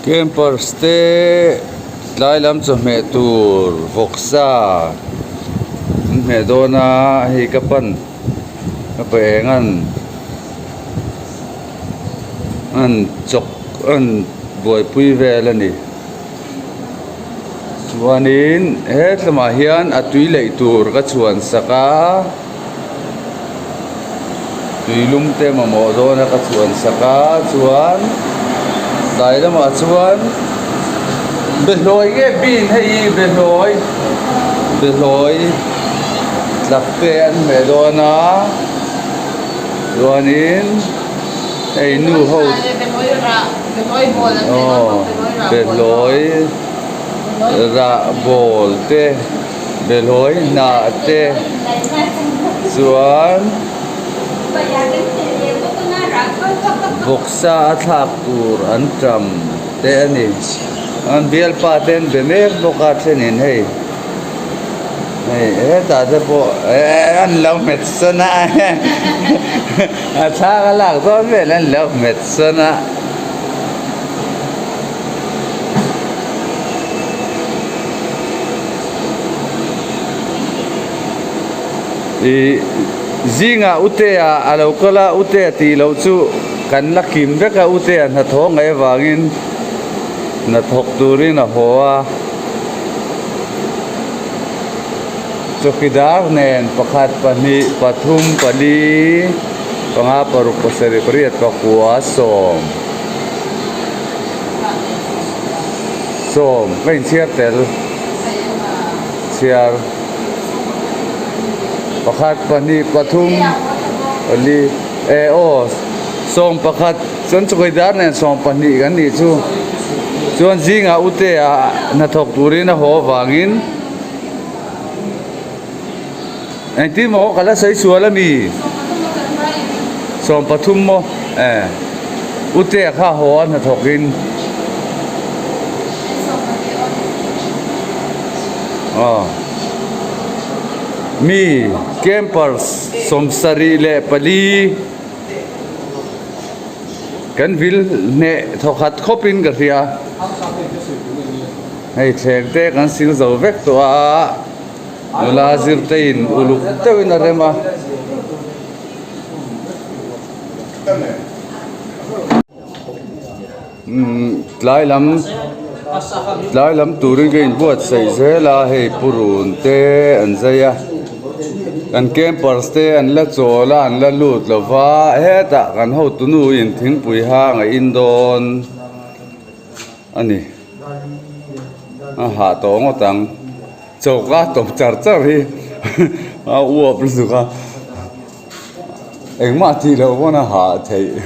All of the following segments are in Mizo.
Campers te tlai lam chawhmeh tur vawksa an hmeh dawn a hei ka pan ka pa eng an an chawk an buaipui vel a ni chuanin he tlamah hian a tui leih tur ka chhuan sak a. Tuilum te mamawh dawn a ka chhuan sak a chuan tlai lamah chuan behlawi nge bean hei hi behlawi behlawi tlak te an hmeh dawn a chuanin hei nu ho aw behlawi rah bawl te. Behlawi hnah te chuan vawksa a thlak tur an tam te a ni an bialpa te an be mek bawk a thenin hei hei hetah te pawh eh an lo hmet sawn a a thlang a lak dawn vel an lo hmet sawn a. Ih zingah Utea a lo kal a, Utea tih loh chu kan la kim vek a, Utea hnathawh ngaih avangin hnathawk turin a haw a, chawkidar nen pakhat pahnih pathum pali panga paruk pasarih pariat pakua sawm. Sawm ka inchhiar tel chhiar pakhat pahnih pathum pali eh aw sawm pakhat chuan chawei dar nen sawm pahnih kan nih chu chuan zingah ute ah hnathawk turin a haw avangin Engtin maw ka la sawi sual ami? 13 maw? Eh. Utea kha haw a hnathawk in. Aw. Mi campers 74 kan vil hneh thawkhat khawp in ka hria. Hei thleng te kan sil zo vek tawh a. Nula zirte in uluk deuhin a rem a. Tlai lam tlai lam turin ka inbuatsaih zel a hei purun te an zai a kan campers te an la chawl a an la lut lo va hetah kan hotunu in thingpui hang a in dawn a ni a hah tawh ngawt ang. Choka tawp char char hi a uap lutuk a, engmah tih loh pawn a hah theih.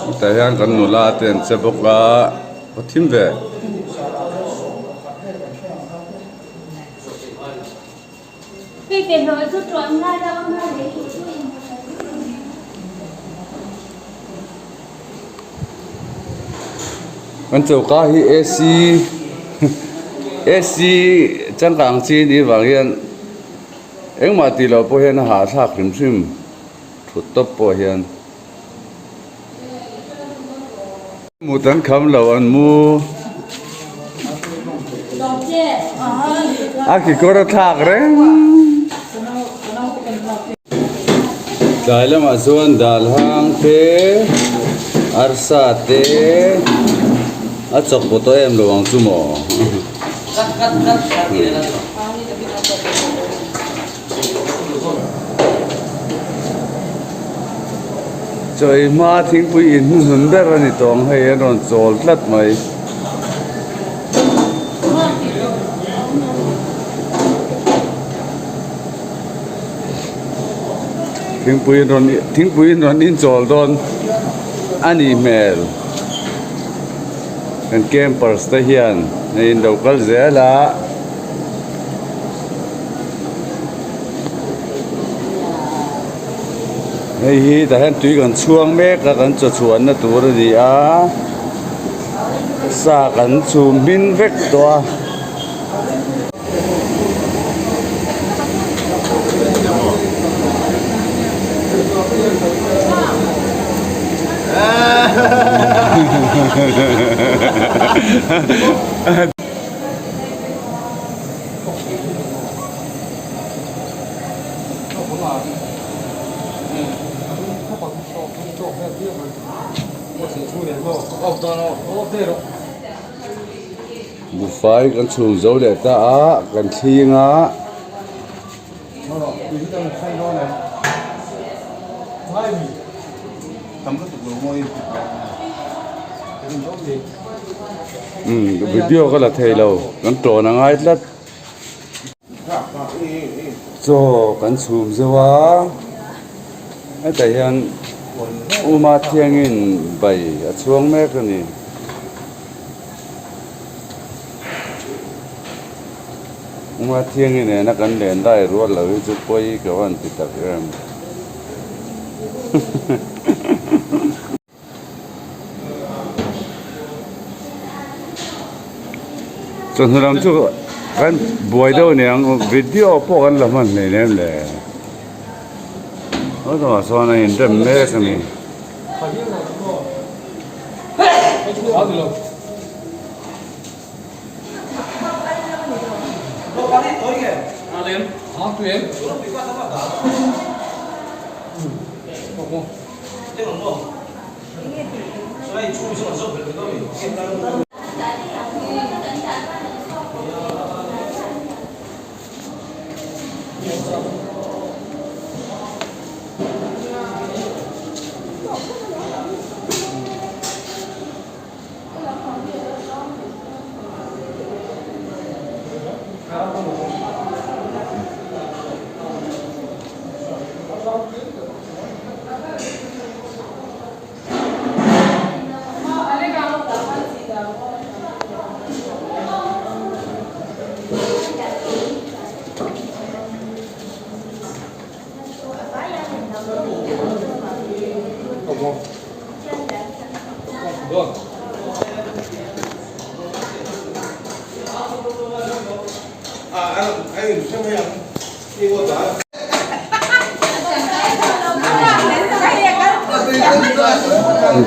Hetah hian kan nula te an che bawk a, a thim ve. Kan choka hi AC AC changkang chi anih vang hian engmah tih loh pawh hian a hahthlak hrim hrim thut tawp pawh hian. Mut an kham lo an mu. A kekawr a thlak reng. Tlai lamah chuan dal hang te arsa te a chawk pawh tawh em lo ang chu maw. Chawi hma thingpui in hnuhnun ber a ni tawng hei an rawn chawl tlat mai. Thingpui in rawn thingpui in rawn inchawl dawn a nih hmel kan campers te hian hei in lo kal zel a. Hei hi tah hian tui kan chhuang mek a kan chaw chhuanna tur a ni a sa kan chhum hmin vek tawh a. Buffet kan chhung zo leh ta a kan thling a. Video ka la thei lo kan tawn a ngai tlat chaw kan chhum zeuh a hetah hian uma thiangin bai a chhuang mek a ni. Uma thiangi nena kan len dai rual lo hi chu pawi ka van ti tak em. Chawhnu lam chu kan buai deuh aniang video pawh kan la hman hleinem le. Hawtawh sawn a inrem mek a ni.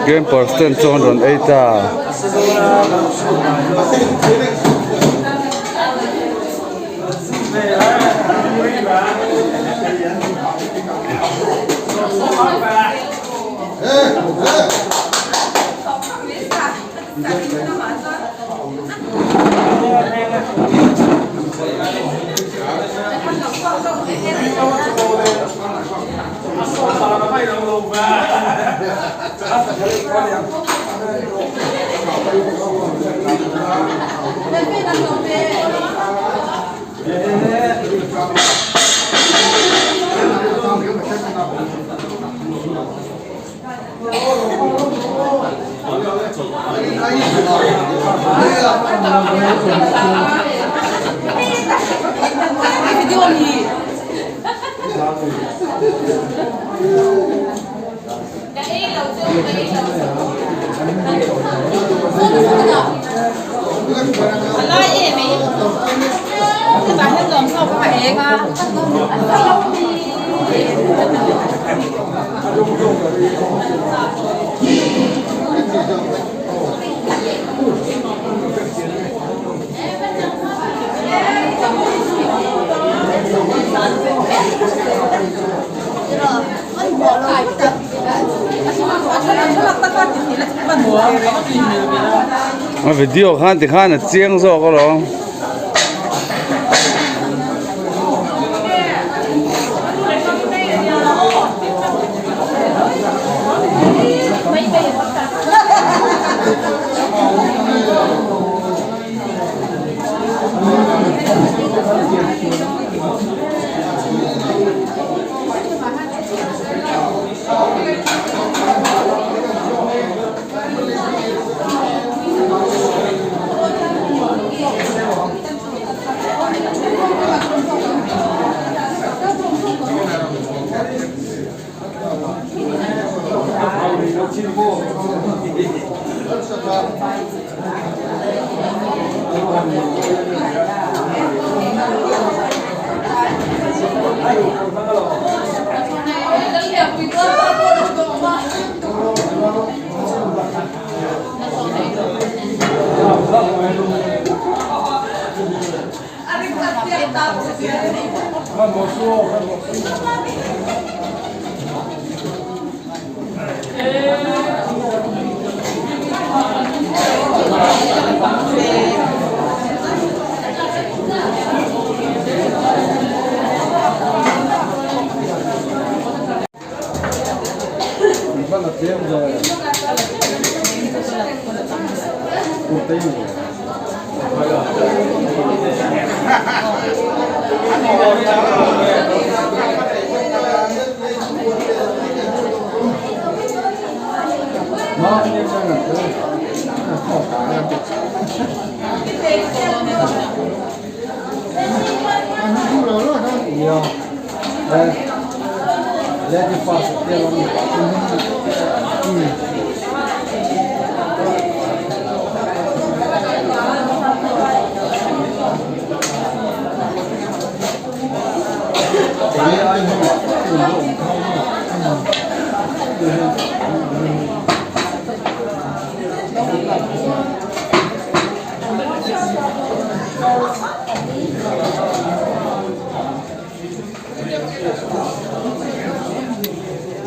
Campers ten chuan rawn ei ta. A video khan tikhan a chiang zawk alawm.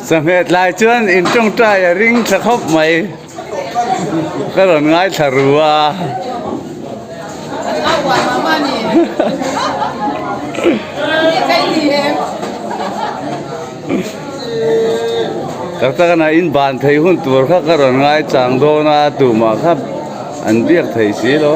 Sahmeh tlai chuan in tawngtai a ring tha khawp mai ka rawn ngaithla ru a. Tak tak a in ban thei hun tur kha ka rawn ngai chang dawn a tumah kha an biak thei si lo.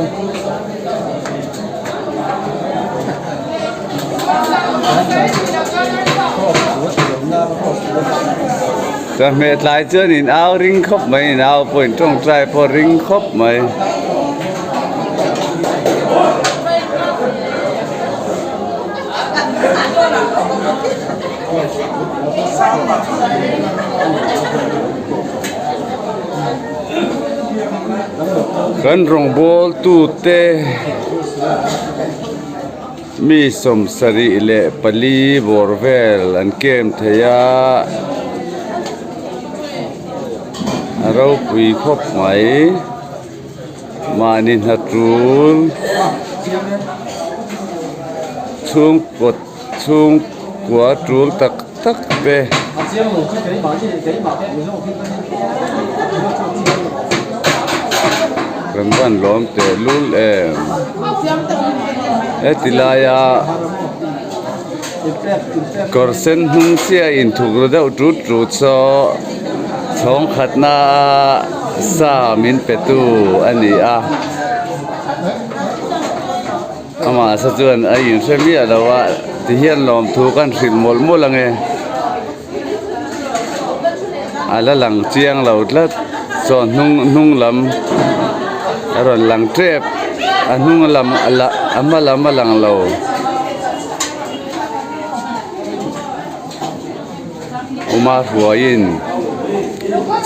Chawhmeh tlai chuan in au ring khawp mai in au pawh in tawngtai pawh ring khawp mai. Kan rawngbawl tute mi 74 bawr vel an kem thei a a ropui khawp mai mahni hna tul chhungkaw chhungkua tul tak tak te. Kan van lawm teh lul em heti laia kawr sen hnung chiah inthuk ru deuh tut tut saw chhawng khatna sa min pe tu a ni a. Amah sa chuan a inhre miah lo a tihian lawmthu kan hrilh mawlh mawlh ang e a la lang chiang lo tlat chaw hnung hnung lam a rawn lang tep a hnung lam a hma lam a lang lo. Uma hruaiin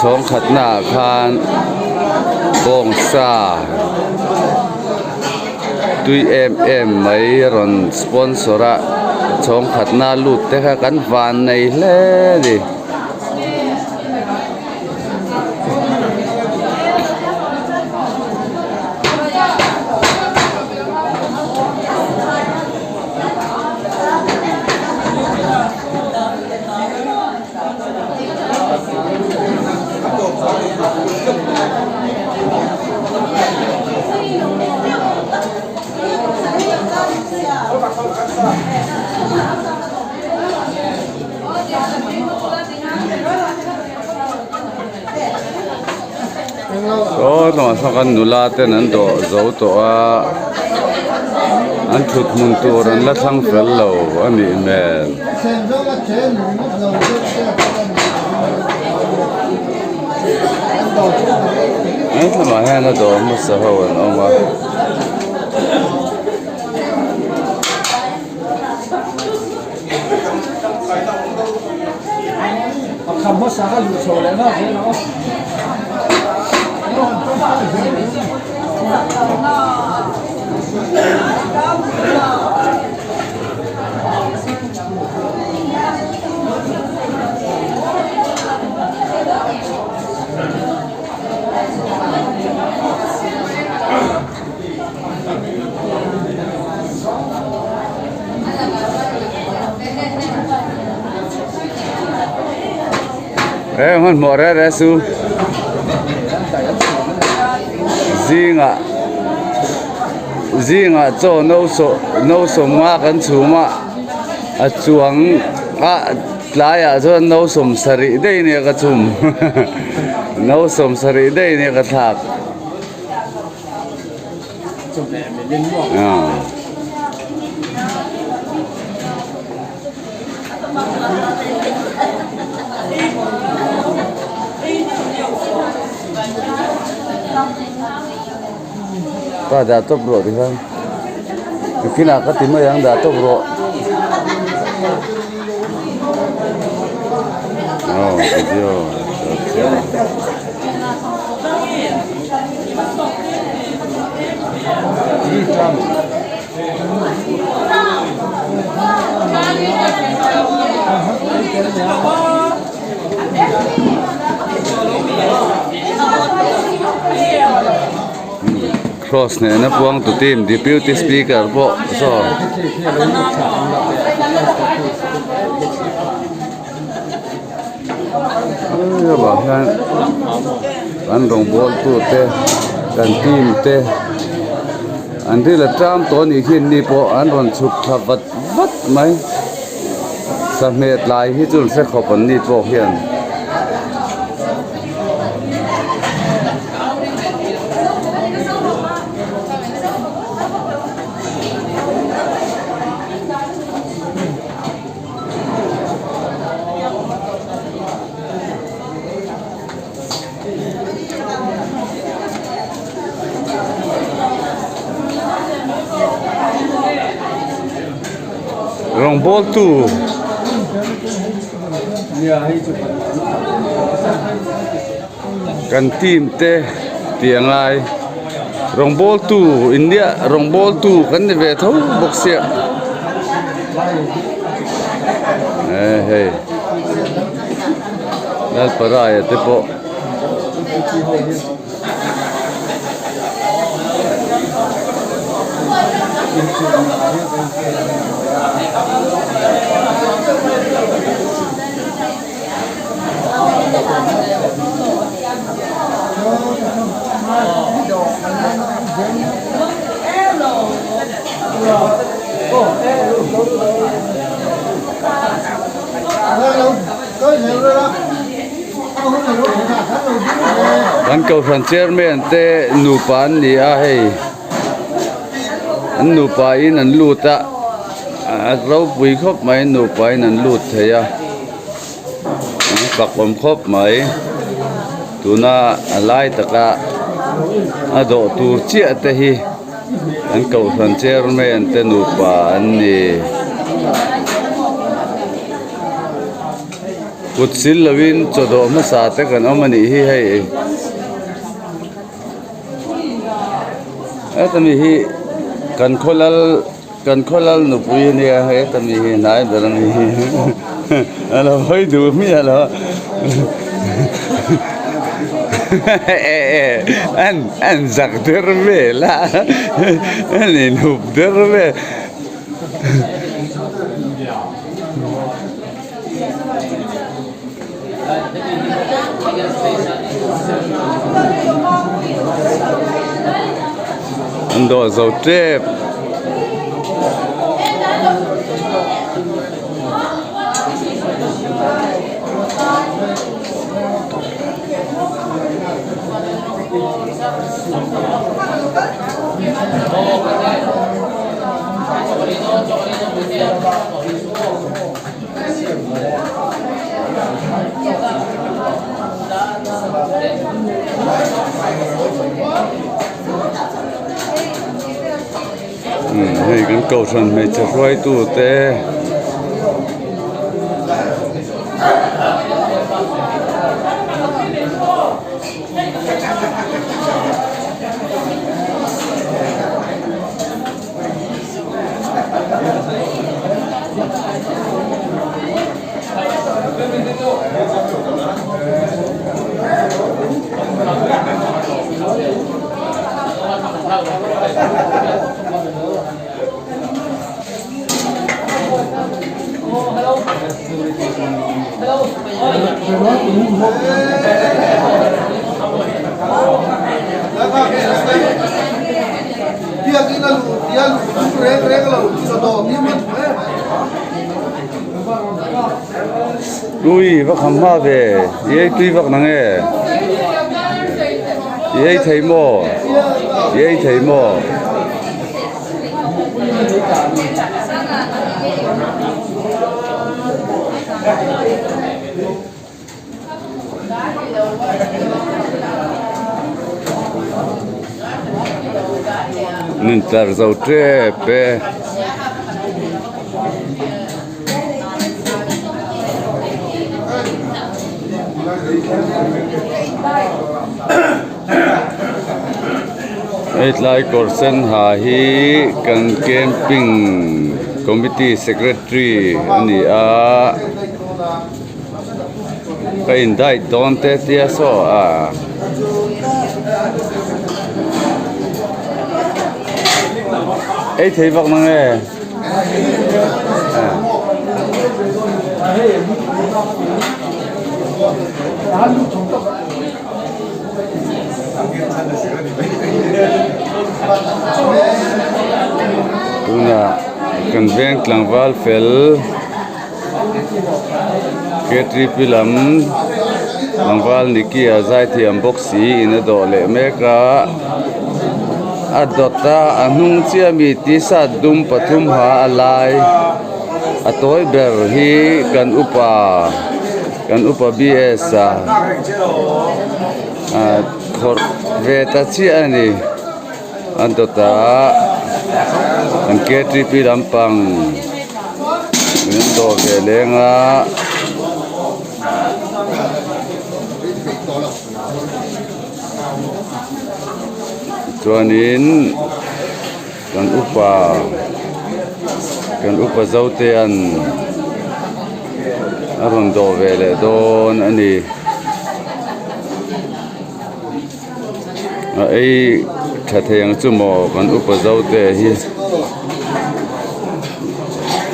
chhawng khatnaah khan bawngsa tui em em mai rawn sponsor a chhawng khatna lut te kha kan van nei hle a ni. Saw tlangah sawn kan nula ten an dawh zo tawh a an thut hmun tur an la thlang fel lo a nih hmel. He thlamah hian a dawr hmasa ho an awm a. E hmanhmawh reh reh su zingah zingah chaw no saw no sawm nga kan chhum a a chuang a tlaiah chuan no sawm sarih daih nia ka chhum no sawm sarih daih nia ka thlak. Pa dah tawp rawh tikhan nikinah ka ti mai ang dah tawp rawh aw video Cross nena puang tu team Deputy Speaker pawh saw. Hei hian an rawngbawl tute kan team te an ril a ṭam tawh anih khi anni pawh an rawn chhuk thla vat vat mai sahmeh tlai hi chu an hre khawp anni pawh hian. Rawngbawltu kan team te tih a ngai rawngbawltu india rawngbawltu kan ni ve tho bawk sia eh hei Lalparaia te pawh. Kan kohhran chairman te nupa an ni a hei an nupa in an lut a a ropui khawp mai nupa in an lut thei a an fak awm khawp mai tuna a lai taka a dawh tur chiah te hi. An kohhran chairman te nupa an ni. Kut sil lovin chaw dawh hmasa te kan awm a nih hi hei. Heta mi hi kan khaw lal kan khaw lal nupui a nia heta mi hi hnai ber a ni hi a lo hawi duh miah lo a. An an zak der vel a an inhup der vel. An dawh zo tep. Hei kan kohhran hmeichhe hruaitu te Ui va kham hma ve i ei tui vak nang e i ei thei maw i ei thei maw. Nun tlar zo tep e. Hei tlai kawr sen ha hi kan camping committee secretary a ni a ka in diet dawn te tia saw a. Ei thei vak mang e. Tunah kan veng tlangval fel K3P lam tlangval Nicky-a zaithiam bawk si in a dawh leh mek a a dawt a a hnung chiah mi t-shirt dum pathum ha a lai a tawi ber hi kan upa. Kan upa BS a ah khawrh ve ta chiah a ni a dawtah an ktp lampang min dawh ve leng a. Chuanin kan upa kan upa zote an a rawn dawh ve leh dawn a ni a ei tha thei ang chu maw kan upa zote hi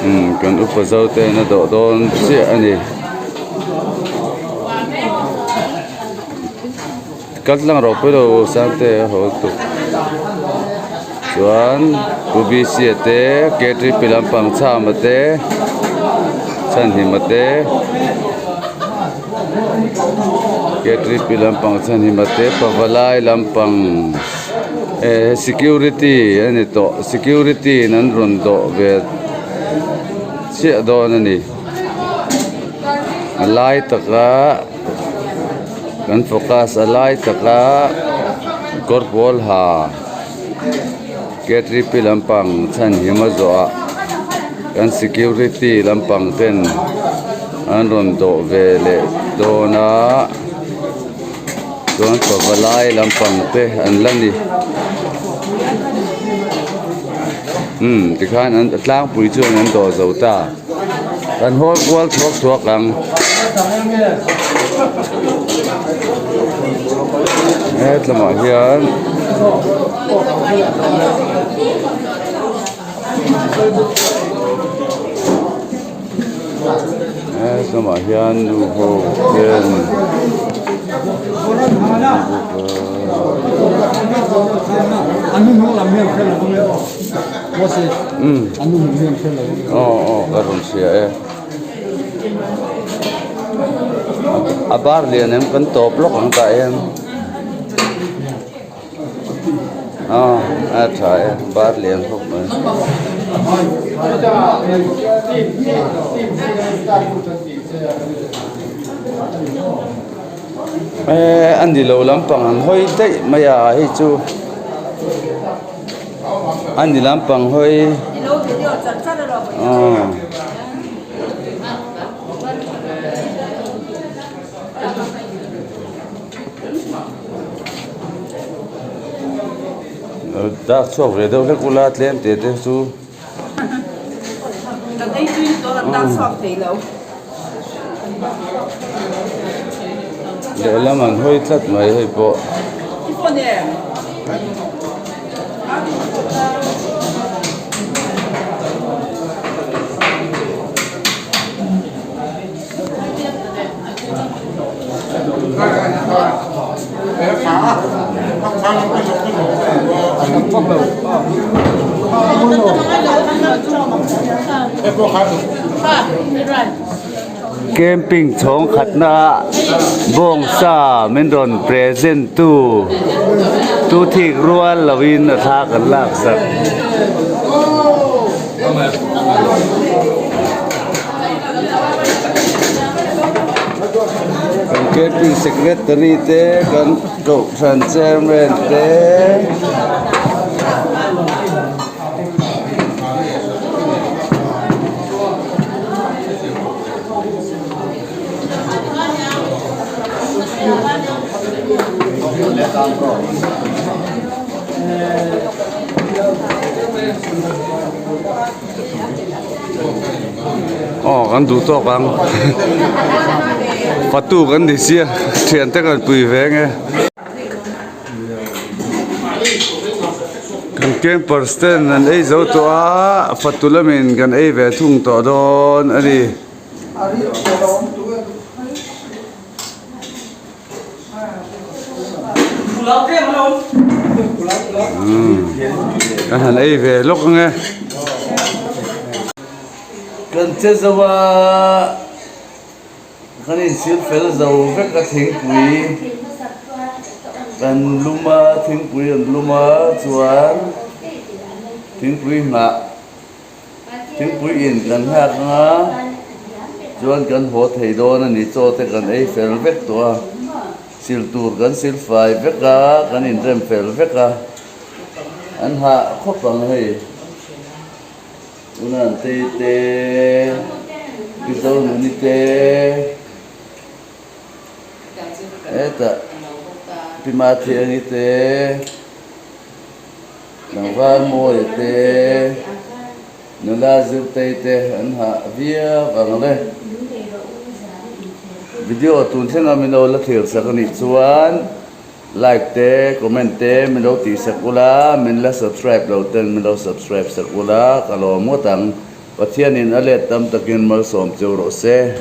umm kan upa zote an a dawh dawn chiah a ni. Kal tlang rawh pawh ilo Sangte a haw tuk chuan Pu Bc-a te K3P lampang Chhama te Chhanhima te K3P lampang Chhanhima te Pavalai lampang eh security a ni tawh security in an rawn dawh ve chiah dawn a ni a lai taka. Kan focus a lai taka kawr pawl ha K3P lampang chhan him a zawh ah kan security lampang ten an rawn dawh ve leh dawn a chuan pavalai lampang te an la ni umm tikhan an tlangpui chuan an dawh zo ta. Kan hawl kual thuak thuak ang. Hetlamah hian hetlamah hian nu ho ten umm aw aw ka rawn hria e a bar lian em kan tawp lawk ang tah hian aw a tha e bar lian khawp mai. Eh a ni lo lampang an hawi daih mai a hei chu. A ni lampang hawi aw dak chhuak ve deuh hlek ula tlem teh te chu. Lehlam an hawi tlat mai hei pawh. Camping chhawng khatna bawngsa min rawn present tu tu thik rual lovin a thla kan lak sak. Kan camping secretary te kan kohhran chairman te. Aw kan duh tawk ang fatu kan ni sia thian te kan pui ve nge kan campers ten an ei zo tawh a fatu lamin kan ei ve thung tawh dawn a ni. Kan han ei ve lawk ang e. Kan che zo a, kan insil fel zo vek a thingpui kan lum a, thingpui an lum a chuan thingpui hnah. Thingpui in kan nghak ang a, chuan kan haw thei dawn a ni, chaw te kan ei fel vek tawh a, sil tur kan sil fai vek a, kan inrem fel vek a, an hah khawp ang hei, Unantei te, Pizonuni te, hetah Pimathiangi te. Tlangval Mawia te, nula Zirtei te an hah viau ang le. Video tun thlenga min lo la thlir sak a nih chuan like te, comment te min lo tih sak ula, min la subscribe lo ten min lo subscribe sak ula ka lawm ngawt ang. Pathianin a let tam takin malsawm cheu rawh se.